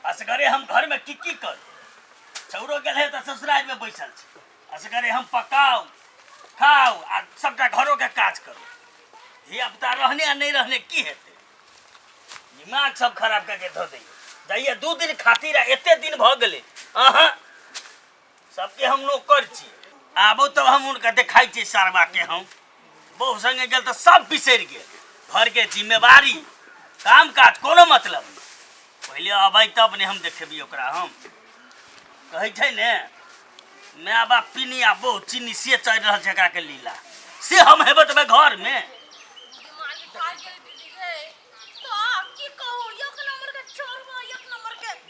असगरे हम घरमे की की करू छौरो गेल है तऽ ससुरालमे बैसल छै असगरे हम पकाउ खाउ आ सबटा घरोके काज करू धियापुता रहने आ नहि रहने की हेतै दिमाग सब खराब कऽ के धऽ दैए जाइए 2 दिन खातिर आ एते दिन भऽ गेलै अहाँ सबके हम नौकर छी आबो तब हम हुनका देखाइ छियै सारबाके हम बहु संगे गेल तऽ सब बिसरि गेल घरके जिम्मेवारी काम काज कोनो मतलब नहि पहिले अबै तब ने हम देखेबी ओकरा हम कहै छै ने माय बाप पीनी आ बहु चीनी से चलि रहल छै एकरा के लीला से हम हेबै तब घरमे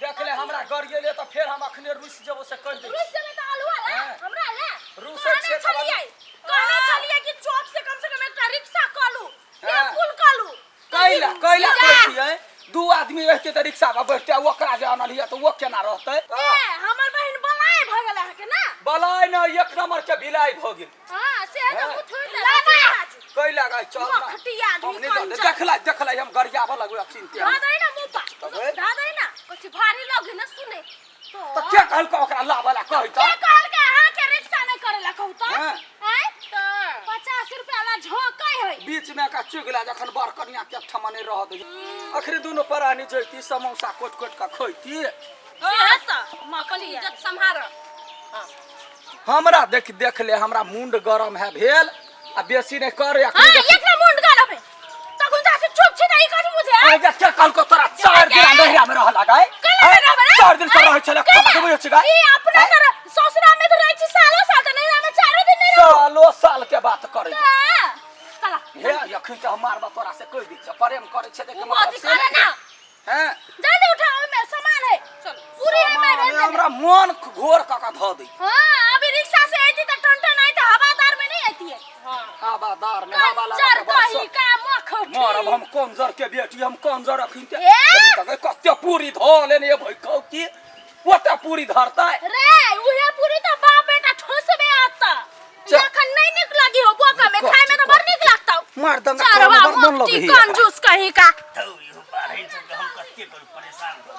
देख ले हमरा गरिएले तऽ फेर हम अखने रुसि जेबो से कहि दै रुसि जेबै तऽ आलुआ ले हाँ। हमरा ले रुसै कहने छियै तऽ छलियै कहने छलियै कि चौक से कम एकटा रिक्शा कऽ लू या हाँ। पुल कऽ लू कैला कैला जा। कहै छियै दू आदमी रहितै तऽ रिक्शा पर बैठतै ओकरा जे अनलियै तऽ ओ केना रहतै ए हमर बहिन बलाय भऽ गेल अहाँके ना बलाय ने एक नंबर के बिलाइ भऽ गेल हां से तऽ हाँ। उठो लाबा कैला गाय चल ना। मखटी आदमी हम नहि कंजर। देखला देखला हम गरियाबऽ लगबै आब चिन्ते धऽ दै ना मुँह पर तबे? धऽ दै ना कुछ भारी लगे ना सुने तऽ के कहलकै ओकरा लाबऽ ला कहै के तऽ कहलकै अहाँके रिक्शा नहि करे ला कहू तऽ हाँ। आँय 50 रुपया ला झोंकै है बीच में का चुगला जखन बड़ कनिया के ठमा नहीं रह दे अखरे दुनो परानी जैती समोसा कोट कोट का खैती से तऽ मखनी इज्जत सम्हार हमरा देख देख ले हमरा मुंड गरम है भेल आ बेसी नहीं कर हां एक ना मुंड गरम है तखन जा से चुप छी त ई कथी बुझे ए देख के कल को तोरा 4 दिन नहिरा में रह लगाए कैला में रहबै रे? 4 दिन से रहै छले कैला? कब देबै छै गाय ई अपना तर ससुरा में तो रहै छी सालो साल त नैहरा में चारो दिन नहीं रहू सालो साल के बात करे हाँ, चला हे अखन के हम मारबा तोरा से कहि दै छै प्रेम करै छै देख उ अथी करे ना हैं जल्दी उठाओ में सामान है चल पूरी है मैं भेज देबै। हमरा मन घोर क के धऽ दै हाँ अभी रिक्शा से आई थी तो टन आई तो हवादार में नहीं आती है हां हवादार में हवा लगा कंजर के बस कही का मख मरब हम कंजर के बेटी हम कंजर अखन के ए! तक कते पूरी धऽ लेने भई कहू की ओते पूरी धरतै रे उहे पूरी तो बाप बेटा ठोसबे आता चल। अखन नहीं निक लगी हो बोका में खाए में तो बड़ निक लगता मार दंगा चरवा करे में बड़ मन मुक्ति लगही एकरा। कंजूस कहीं का धौ इहो बाढ़ि सबके हम कते करू परेशान भऽ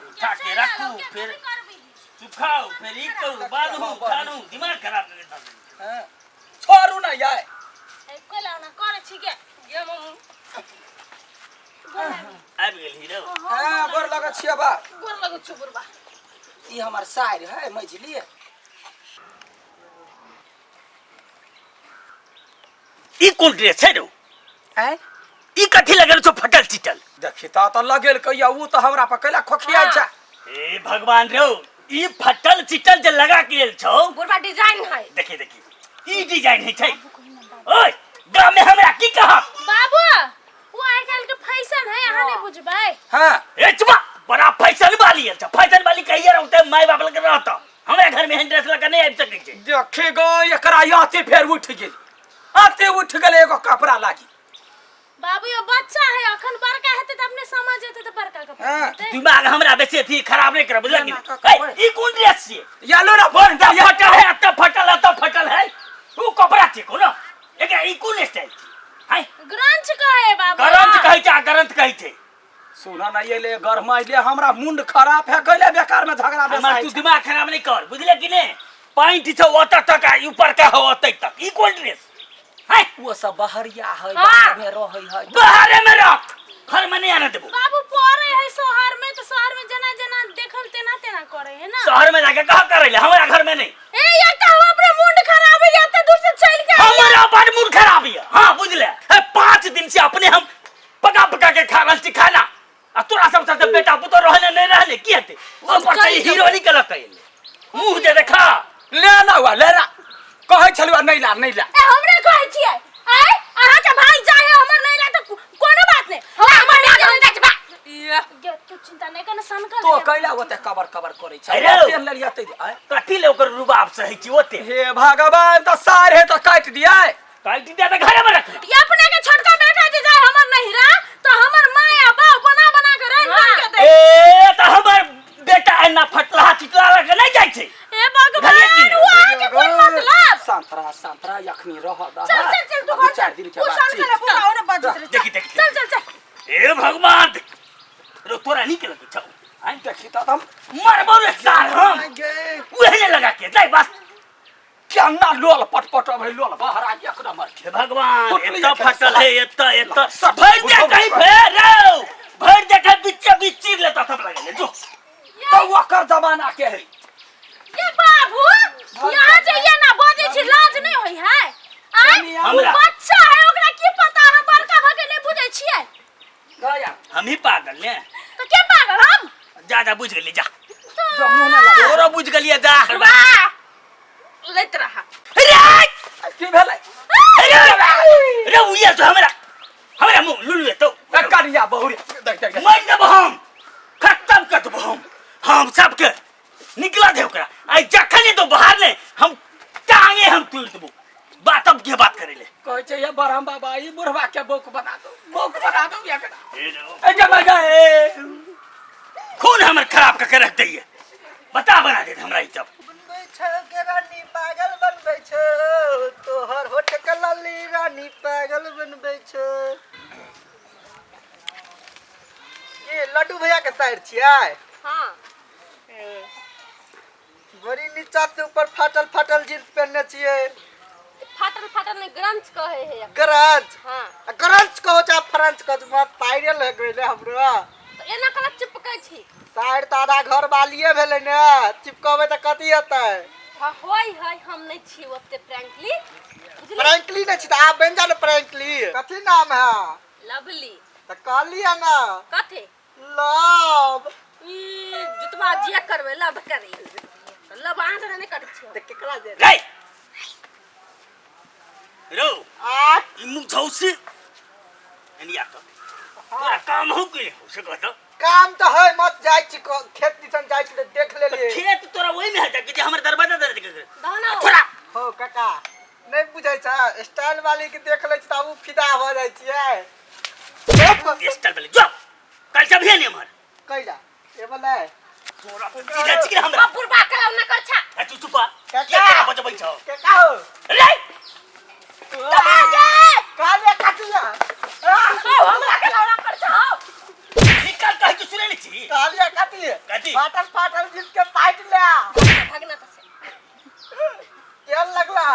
उठा के राखू फेर सुखाउ फेर ई करू बान्हू छानू दिमाग खराब कऽ के धऽ देलकै। हैं? छोड़ू ना यार कोला ना करे छी के ये मम्मी आबि गेल हीरो हाँ गोर लगै छियै बा गोर लगै छौ बुढ़बा ई हमर साइर है मझली ई कोन ड्रेस छै रौ आँय ई कथी लगल छौ फटल चिटल देखी तऽ तऽ लगेल कहिया ऊ तऽ हमरा पर कैला खोखियाइ छै हे भगवान रौ ई फटल चिटल जे लगा के आयल छौ बुढ़बा डिजाइन है देखी देखी ई डिजाइन है छै ओए गाँव में हमरा की कहब बाबू वो आइ काल्हि के फैशन है अहाँ नहीं बुझबै हाँ ए चुपा बड़ा फैशन वाली है फैशन वाली कहिए रहते माय बाप लग रहता हमरा घर में एहन ड्रेस लगा नहीं आबि सकै छै देखी गो एकरा आते फेर उठ गेल आते उठ गेल एगो कपड़ा लागी बाबू यो बच्चा है अखन बड़का हेतै तऽ अपने समझ जेतै तऽ बड़का कपड़ा हाँ। पहिरतै। दिमाग हमरा बेसी अथी खराब नहीं कर बुझल कि ना, नहीं? ना, ए, ई कोन ड्रेस छियै यालो ना बन एतऽ फटल है एतऽ फटल एतऽ फटल है ओ कपड़ा छियै कोनो एकरा ई कोन स्टाइल छियै हाय ग्रंथ कहे बाबू ग्रंथ कहै छै आ ग्रंथ कहै छै सुना ना ये गरमा ले हमरा मुंड खराब है कैले बेकार में झगड़ा हमर बेसाइ तू दिमाग खराब नहीं कर बुझले कि नहीं पैंट छौ ओतऽ तक आ ऊपर का हो ओतै तक ई कोन ड्रेस हाय वो सब बहरिया है हाँ। बाहर में रहै है बाहरे में रख घर में नहीं आने देबो बाबू पढ़े है शहर में तो शहर में जना जना देखल तेना तेना करे है ना शहर में जाके कहा करे ले हमारा घर में नहीं ए यार तो हम अपने मुंड खराब है यार दूर से चल के आइए। हमारा बड़ मूड खराब है हाँ बुझले है 5 दिन से अपने हम पका पका के खा रहल छी खाना आ तोरा सब साथे बेटा पुतो रहले नहीं रहले की हेतै ऊपर से हीरो निकल के मुंह जे देखा ले ना हुआ ले ना कहै छलु नहीं ला नहीं ला ए हमरे कहै छियै आय अहाँ के भाई जाए हमर नहीं ला तो कोनो बात नहीं हम हमर नहीं जाए बा ये गे तू चिंता नहीं करना सनकल तो कैला ओते कबर कबर करै छै अरे। पेन लेलियै तै आय कथी ले ओकर रुबाब से है छी ओते हे भगवान तऽ सार हे तऽ काटि दियै काटि दे तऽ घरे में रख ले ये अपने के छोटका बेटा जे जाए हमर नहीं रहा तो हमर माय आ बाप बना बना के रन रन के दे ए तऽ हमर बेटा एना फटलाहा चिटला लग नहीं जाइ छै ए भगवान घलिया की वो अहाँ के कोन मतलब शांत रह शांत रह अखनी रह दह चल चल चल तू अभी घर 4 दिन के तू बाद सनकल ठीक। पूरा ओने बाजत रहे देखी, देखी, चल चल चल ए भगवान रो तोरा निक लगै छौ आँय? देखी तऽ हम मरबौ रे सार हम गे उहे लगा के जाय बस केना लोल पटपट भई लोल बहरा एक नंबर हे भगवान फुटली एतऽ एखन फटल है एतऽ एतऽ सब भरि दे बुझौ कहीं फेर रौ भरि दे कहीं बिच्चे बिच चीर लेता तब लगे जो तऽ ओकर जमाना के है ये बाबू यहाँ जे ये ना बजै छी लाज नहीं होई है आय उ हमरा। बच्चा है ओकरा की पता हम बड़का भ के नहीं बुझै छियै गया हम ही पागल ने तो के पागल हम जा जा बुझ गेली जा जो मुंह ना लगा तोरो बुझ गेलियै जा वाह लैत रहा रे की भेलै रे रे उया तो हमरा हमरा मुंह लुलु तो ए कनिया बहुरी देख देख देख। मर देबो हम खत्म कर देबो हम सबके निकला दे ओकरा आई जखन तो बाहर ने हम टांगे हम तोड़ देबो बात अब के बात करे ले कहै छै ये बरहम बाबा ई बुढ़वा के बौक बना दो बौक बना दो एकरा ए जमा गए खून हमर खराब करके रख दैये बता बना दे हमरा ई सब बनबै छौ के रानी पागल बनबै छौ तोहर होठ के लाली रानी पागल बनबै छौ ये लड्डू भैया के साइड छियै हाँ बड़ी नीचा से ऊपर फाटल फाटल जींस पहनने छियै फाटल फाटल नहीं ग्रंथ कहे है ग्रंच हाँ आ ग्रंच कहो चाहे फ्रेंच कहो मत पायरे लग गेलै हमरो तो एना कला चिपकै छी साइड तऽ आधा घर वालिए भेलै ने चिपकबै तऽ कथी हेतै हाँ होय है हम नहीं छी ओते फ्रैंकली बुझली फ्रैंकली नहि छी तऽ आब बनि जा ने फ्रैंकली कथी नाम है लवली तऽ कहलियै ने कथी लव ई जुतवा जे करबै लव करी लव अहाँ से नहीं करै छियै तऽ केकरा दे रे रो आ ई मुँह झौसी एनिया कर तोरा काम हो कि हो से कहत काम तऽ है मत जाइ छी खेत दिसन जाइ छी तऽ देख लेलियै खेत तोरा ओहि में हेतै कि जे हमर दरवाजा दे दे दहना थोड़ा हो काका नहि बुझै छ स्टाइल वाली के देख लै छी तऽ हमहूँ फिदा भऽ जाइ छियै स्टाइल वाली जो कल सब है ने हमर कैला ए बोले तोरा सीधा चिकन हमरा बुढ़बा के लव न कर छा ए तू चुप काका। के केना बजबै छौ काका हो रे काले काटिया हमरा के लव न कर छा निकल कहि तू सुनै नै छी कालिया काटिए कथी? फाटल फाटल जींस के पाइट ले भागना तो से केहन लगला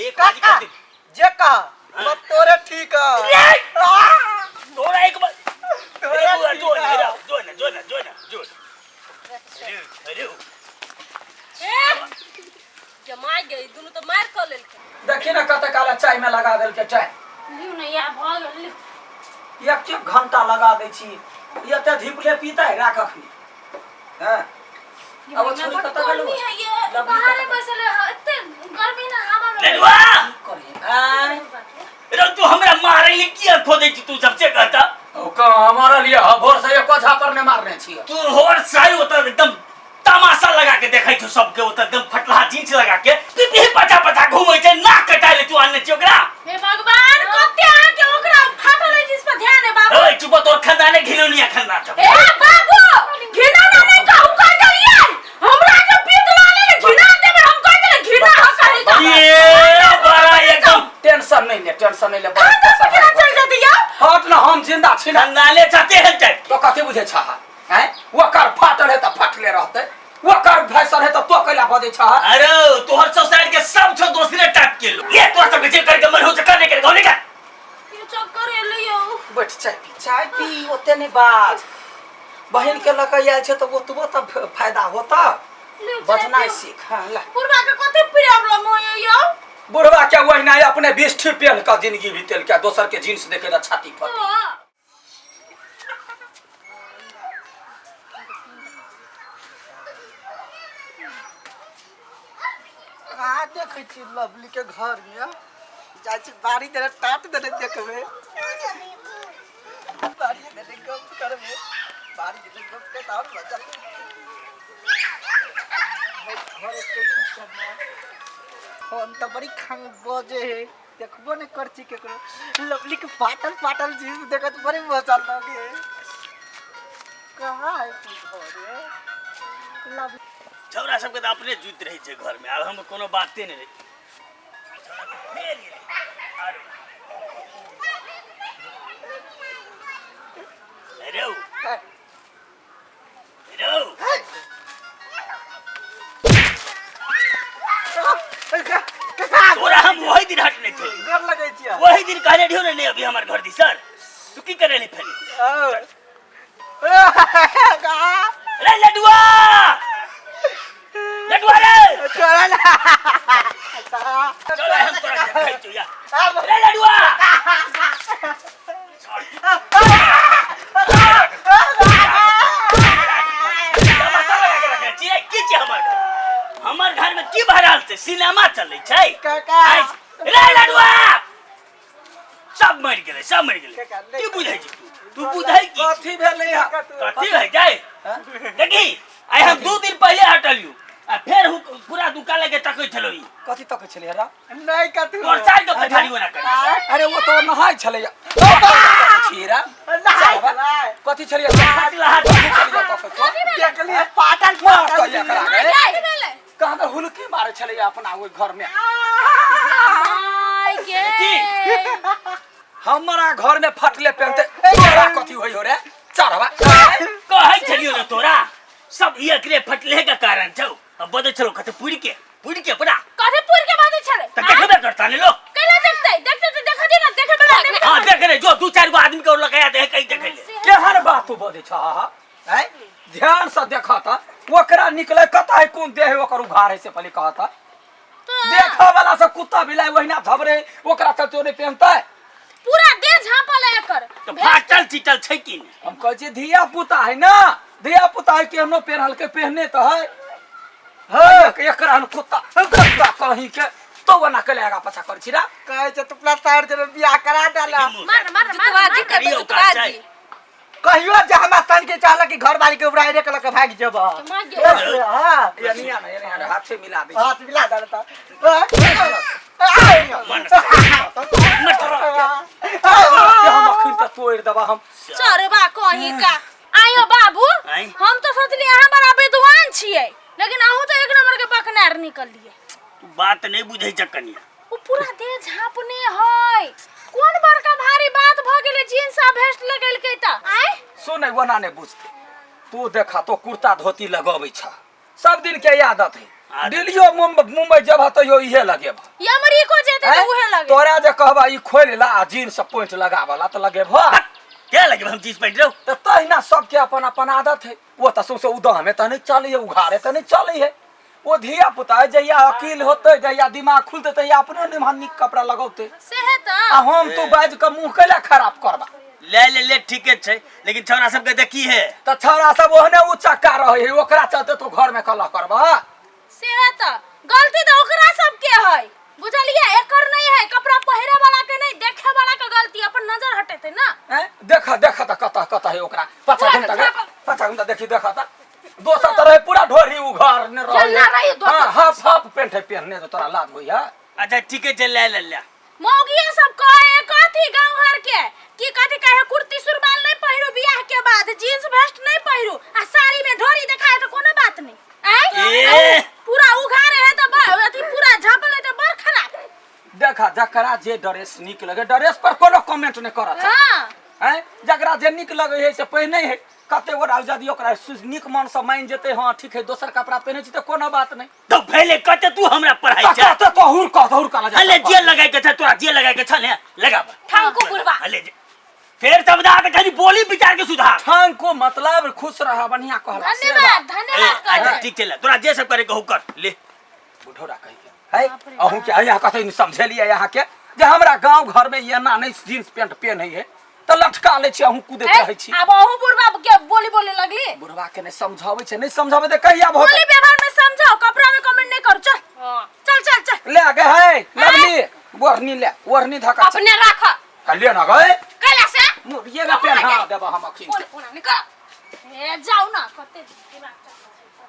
एक बाजी काका कर दे जे कह बस तोरे ठीक है तोरा एक बार तोरे अरे बुआ ठीक जो है। ना जो ना जो ना जो ना जो अरे अरे ए जमाय गई दुनू तो मार क लेलकै देखी ने कते काला चाय में लगा देलकै चाय लिउ ने या भऽ गेल लिउ। एक एक घंटा लगा दै छी एते धीपले पीतै राख अखनी हैं अब ओ छोरी बड कतऽ गेलौ गर्मी है ये लवली बाहरे कतऽ बैसल है एते गर्मी ना हवा में लडुआ करी आँय रे तू हमरा मारै ले किया खोदै छी तू सबसे कहता ओ कहाँ मारल ये भोर से एको झापर ने मारने छियै तू होर साई ओतऽ एकदम तमाशा लगा के देखै छौ सबके ओतऽ एकदम फटलाहा जींस लगा के पिपही पचा पचा घूमै छै नाक कटाय ले तू आनने छी ओकरा हे भगवान कते अहाँ के ओकरा फाटल है जिस पर ध्यान है बाबू ओए चुप तोर खानदाने घिनौनिया खानदान छौ ए बाबू घिनौना नहीं कहू कह देलियै हमरा के पीत लाले ने घिना देबै हम कह देले घिना हो करी का ये बड़ा एकदम टेंशन नहीं ले टेंशन नहीं ले बड़ा खानदान पर केना चल जेतै यौ हट ना हम जिंदा छी ना खानदाने चाहते हैं टाइप तो कथी बुझे छह हैं ओकर फाटल है तऽ फाटले रहतै ओकर फैशन है तऽ तो कैला बजै छह अरे तोहर सोसाइटी के सब छो दोसरे टाइप के लोग ये तोहर सब जे करके मन हो से करने के घोने का ये चक्कर एलै यौ बैठ चाय पी चाय पी ओते नहि बाज बहिन के लऽ कऽ आयल छै तऽ ओतबो तऽ फायदा होता लिउ चाय बजनाइ पिउ। सीख हाँ ला बुढ़बा के कते प्रॉब्लम होइए यौ बुढ़वा के ओहिना अपने बिष्ठी पेन कऽ जिंदगी बीतेल के दोसर के जींस देखे तऽ छाती फट हाँ। कहाँ देखै छी लवली के घर में जाइ छी बाड़ी देने टाट देने देखबै बाड़ी देने गप करबै बाड़ी देने गप के तऽ आओर मजा घर एते की करना फोन तऽ बड़ी खंग बजे है देखबो नहि कर छी केकरो लवली के फाटल फाटल जींस देखत बड़ी मजा लगे है कहाँ है तू घर रे लवली छौड़ा सबके तऽ अपने जुति रहै छै घरमे आब हम कोनो बाते नहि रहै फेर गेलै। आरो। अरे कहने रहियो ने नहीं अभी हमर घर दी सर तू की करे ली फेर रे लडुआ लडुआ रे चल ना चल हम तोरा देखै छियौ या रे लडुआ तमाशा लगा के रखने छियै की छै हमर घर हमर घर में की भए रहल छै सिनेमा चलै छै काका। आइ- रे लडुआ सब मरि गेलै सब मरि गेलै काका, नहि। की बुझै छी तू तू बुझै की छी? कथी भेलै हँ कथी भए जाइ देखी आइ हम 2 दिन पहिले हटलियौ आ फेर पूरा दुकान लगे तकै छलौ ई कथी तकै छलै रा नहीं कथी तोर साइड के पछाड़ी ओना करै अरे वो तो नहाय छलै छीरा नहाय छलै। कथी छलै फटला हाथ कथी छलै तकै तो देखलिए पाटल मार पाटल तो एकरा माय रे कथी भेलै कहाँ तऽ हुलकी मारै छलै अपना ओहि घर में माय गे हमरा घर में फटले पहनते तोरा कथी होई हो रे चढ़वा कहै छलियौ ने तोरा सब ई एकरे फटले के कारण छौ अब बजै छलौ कते पुरि के पुरि के पूरा कथी पुर के बाजै छलै तऽ देखबे करता ने लोग कैला देखतै देखतै तऽ देखै दे ना देखे बला देखे हाँ देख रे जो दू चार गो आदमी के और लगाया दे कहीं देखे ले केहन बात तू बजै छह हैं ध्यान से देखा त ओकरा निकले कता है कोन देह है ओकर उघार है से पहले कहता देखा वाला से कुत्ता बिलाई वहिना धबरे ओकरा चलते नहीं पहनता पूरा देह झाँपल है एकर तो फाटल चिटल छै कि नहीं हम कहै छियै धिया पुता है ना धिया पुता है केहनो पेन्हल के पहने तो है है एकरा हन कुत्ता कुत्ता कहीं के तो वना के आगा पाछा कर छी रा कहै छै तू अपना साइड से बियाह करा डाला मार मार मार जुतवा जी मार करबै करियौ जुतवा काज जी कहियो जे हमरा सन के चाहलक कि घर वाली के उड़ाइरे के लके भागि जेब मार गे हां ये नहीं आना ये नहीं आना हाथ से मिला दे हाथ मिला दे त के हम अखन त तोड़ देबा हम चरबा कहीं का आयो बाबू आँय? हम तो सोचलिए अहाँ बड़ा विद्वान छियै लेकिन अहूँ तो एक नंबर के बकनार निकलिए तू बात नहीं बुझै छ कनिया ओ पूरा देह झाँपने है कोन बड़का भारी बात भ गेलै जींस आ भेस्ट लगेलकै त आँय सुन ओना नहीं बुझते तू देखा तो कुर्ता धोती लगबै छ सब दिन के आदत है आदत। दिल्लियो मुंबई मुंबई जब तैयो इहे लगेब ये अमेरिको जेतै त उहे लगे तोरा जे कहबा ई खोलि ला आ जीन्स पैंट लगाबला तऽ लगेबह क्या लगे हम चीज पैंट रहो तऽ तहिना सबके अपन अपन आदत है ओ तऽ सौंसे उदहमे तऽ नहि चलै है उघारे तऽ नहि चलै है ओ धिया पुता है जहिया अकील होतै जहिया दिमाग खुलतै तहिया अपनो निमहन नीक कपड़ा लगौतै सेहे त आ हम तू बाजि कऽ मुँह कैला खराब करबा ले ले ले ठीके छै लेकिन छौड़ा सबके देखी है तऽ छौड़ा सब ओहने उचक्का रहै है ओकरा चलते तू घरमे कलह करबा सेहे त गलती त ओकरा सबके है बुझलिए एकर नहीं है कपड़ा पहिरे वाला के नहीं देखे वाला के गलती अपन नजर हटेते ना हैं देख देख तऽ कतऽ कतऽ है ओकरा पाछा पूरा घुमता झापल। पाछा घुमता देखी देख तऽ दोसर तरह पूरा ढोरी उघार ने रहे ना रही दोसर। हाँ हाफ हाफ पेंट है पहनने तो तोरा लाज होइया अच्छा ठीके छै ले ले ले मौगिया सब कहे कथी गांव घर के कि कथी कहे कुर्ती सुरबाल नहीं पहिरू बियाह के बाद जींस वेस्ट नहीं पहिरू आ साड़ी में ढोरी देखाए तो कोनो बात नहीं आय ए! पूरा उघारे है तो अथी पूरा झापल है तो बड़ खराब देखा जकरा जे ड्रेस नीक लगे ड्रेस पर कोनो कमेंट नहीं करत हाँ हैं जकरा जे नीक लगे है से पहिने है कते गोटा यदि ओकरा नीक मन से मानि जेतै हँ ठीक है दोसर कपड़ा पहिने छी तऽ कोनो बात नहि तो पहले कते तू हमरा पढ़ाई तऽ छै कहते तो हुर कह हुर कह अले जेल लगाई के छ तोरा जेल लगाई के छ ने लगा ठांकू बुढ़बा अले फेर शब्द आ खाली बोली विचार के सुधार ठांको मतलब खुश रह बढ़िया कहला से धन्यवाद बात। ए, धन्यवाद अच्छा कर ठीक छै ले तोरा जे सब करे के हो कर ले बुढ़ौरा कहि के है अहूँ के यहाँ कतै समझेलियै अहाँके जे हमरा गाँव घर में एना नहि जींस पेंट पेन्है है तऽ लटका लै छी अहूँ कूदैत रहै छी अब अहू बुढ़बा के बोली बोले लगली बुढ़वा के नहि समझाबै छै नहि समझाबै तऽ कहिया भऽ बोली व्यवहार में समझाओ कपड़ा में कमेंट नहीं करू चल चल चल चल ले गे है लवली ओढ़नी ले ओढ़नी धका अपने राख ले ना गए कैला से मुड़िए में पेन्हा देबा हम अखिन बोल कोना निकल ए जाओ ना कते दिमाग चल।